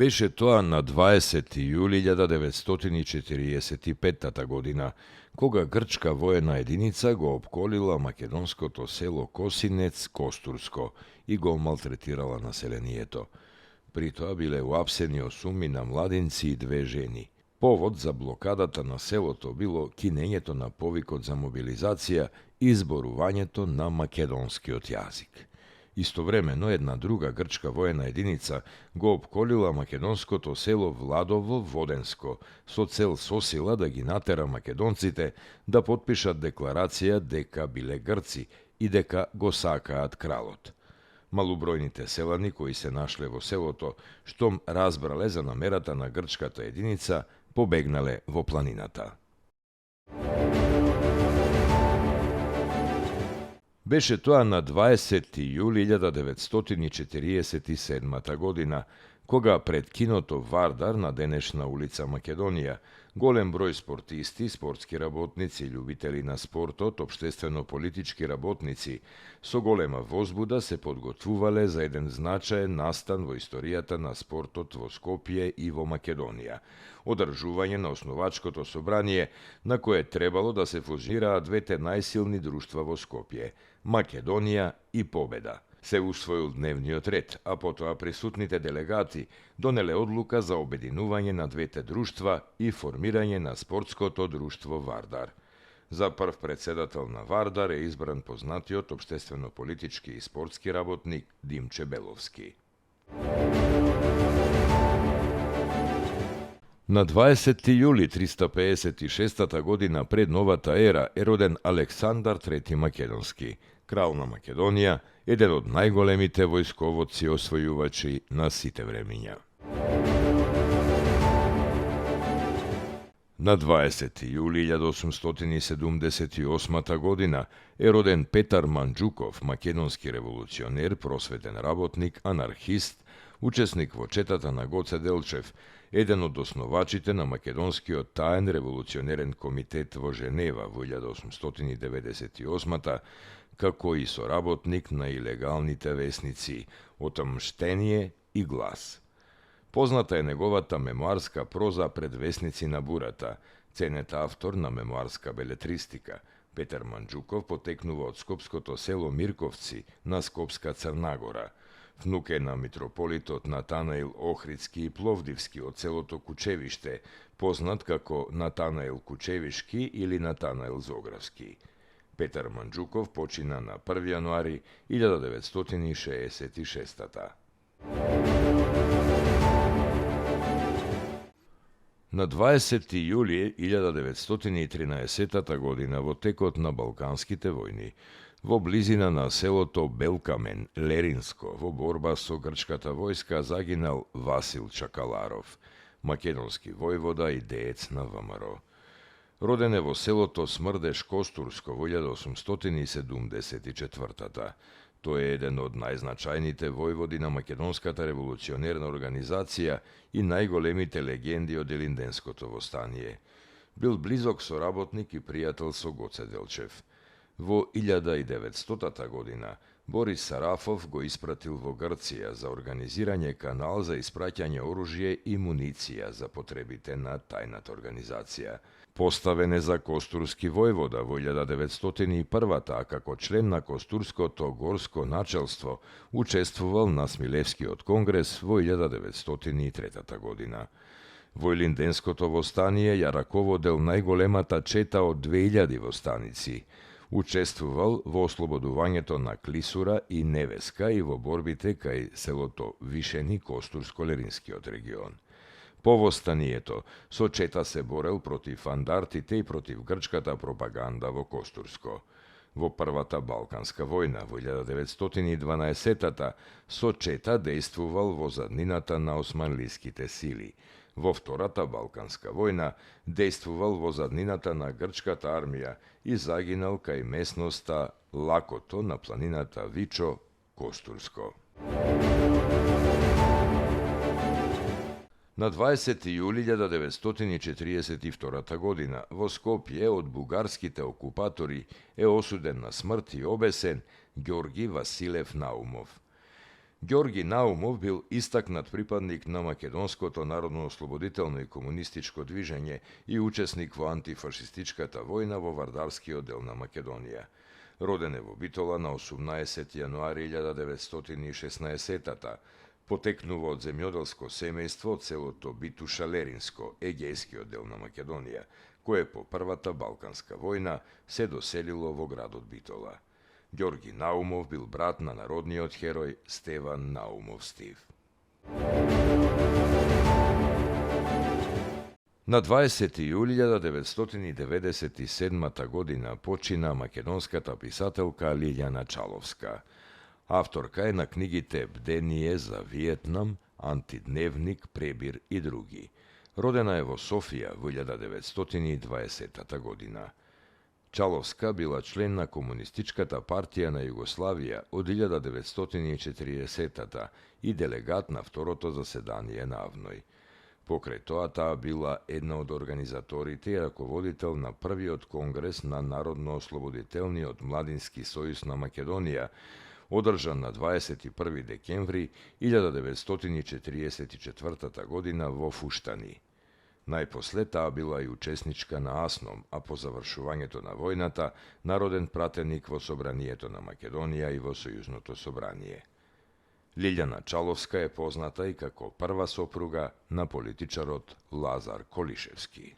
Беше тоа на 20. јули 1945 година, кога грчка воена единица го опколила македонското село Косинец Костурско и го малтретирала населението. При тоа биле уапсени 8 младинци и 2 жени. Повод за блокадата на селото било кинењето на повикот за мобилизација и изборувањето на македонскиот јазик. Истовремено една друга грчка воена единица го опколила македонското село Владово Воденско со цел сосила да ги натера македонците да потпишат декларација дека биле грци и дека го сакаат кралот. Малубројните селани кои се нашле во селото, штом разбрале за намерата на грчката единица, побегнале во планината. Беше тоа на 20. јули 1947 година, кога пред киното Вардар на денешна улица Македонија, голем број спортисти, спортски работници, љубители на спортот, општествено-политички работници, со голема возбуда се подготвувале за еден значаен настан во историјата на спортот во Скопје и во Македонија. Одржување на основачкото собрание, на кое требало да се фузираат двете најсилни друштва во Скопје – Македонија и Победа. Се усвоил дневниот ред, а потоа присутните делегати донеле одлука за обединување на двете друштва и формирање на спортското друштво Вардар. За прв председател на Вардар е избран познатиот општествено-политички и спортски работник Димче Беловски. На 20. јули 356 година пред новата ера е роден Александар III Македонски, крал на Македонија, еден од најголемите војсководци освојувачи на сите времиња. На 20. јули 1878 година е роден Петар Манџуков, македонски револуционер, просветен работник, анархист, учесник во четата на Гоце Делчев, еден од основачите на македонскиот таен револуционерен комитет во Женева во 1898, како и соработник на илегалните весници Отмштение и Глас. Позната е неговата мемуарска проза пред весници на бурата, ценет автор на мемуарска белетристика. Петар Манџуков потекнува од скопското село Мирковци на Скопска Црнагора. Внук е на митрополитот Натанаил Охридски и Пловдивски од селото Кучевиште, познат како Натанаил Кучевишки или Натанаил Зографски. Петар Манџуков почина на 1. јануари 1966. На 20. јули 1913 година во текот на Балканските војни, во близина на селото Белкамен, Леринско, во борба со грчката војска загинал Васил Чакаларов, македонски војвода и деец на ВМРО. Роден е во селото Смрдеш Костурско во 1874. Тој е еден од најзначајните војводи на македонската револуционерна организација и најголемите легенди од Илинденското востание. Бил близок соработник и пријател со Гоце Делчев. Во 1900 година Борис Сарафов го испратил во Грција за организирање канал за испраќање оружје и муниција за потребите на тајната организација. Поставен е за Костурски војвода во 1901, а како член на Костурското горско началство учествувал на Смилевскиот конгрес во 1903 година. Во Илинденското востание ја раководел најголемата чета од 2000 востаници. Учествувал во ослободувањето на Клисура и Невеска и во борбите кај селото Вишени, Костурско-Леринскиот регион. По востанието, со чета се борел против андартите и против грчката пропаганда во Костурско. Во Првата Балканска војна во 1912 со чета дејствувал во заднината на османлиските сили. Во Втората Балканска војна дејствувал во заднината на грчката армија и загинал кај местноста Лакото на планината Вичо, Костурско. На 20. јули 1942 година во Скопје од бугарските окупатори е осуден на смрт и обесен Ѓорги Василев Наумов. Ѓорги Наумов бил истакнат припадник на македонското народно-ослободително и комунистичко движење и учесник во антифашистичката војна во Вардарскиот дел на Македонија. Роден е во Битола на 18 јануари 1916-та, потекнува од земјоделско семејство од селото Битуша Леринско, егејскиот дел на Македонија, кое по Првата Балканска војна се доселило во градот Битола. Ѓорги Наумов бил брат на народниот херој Стеван Наумов Стив. На 20. јули 1997 година почина македонската писателка Лилјана Чаловска. Авторка е на книгите Бдение за Виетнам, Антидневник, Пребир и други. Родена е во Софија во 1920 година. Чаловска била член на Комунистичката партија на Југославија од 1940 и делегат на второто заседание на АВНОј. Покрај тоа таа била една од организаторите и раководител на првиот конгрес на Народно-ослободителниот младински сојуз на Македонија, одржан на 21 декември 1944 година во Фуштани. Најпосле таа била и учесничка на АСНОМ, а по завршувањето на војната народен пратеник во Собранието на Македонија и во Сојузното собрание. Лилјана Чаловска е позната и како прва сопруга на политичарот Лазар Колишевски.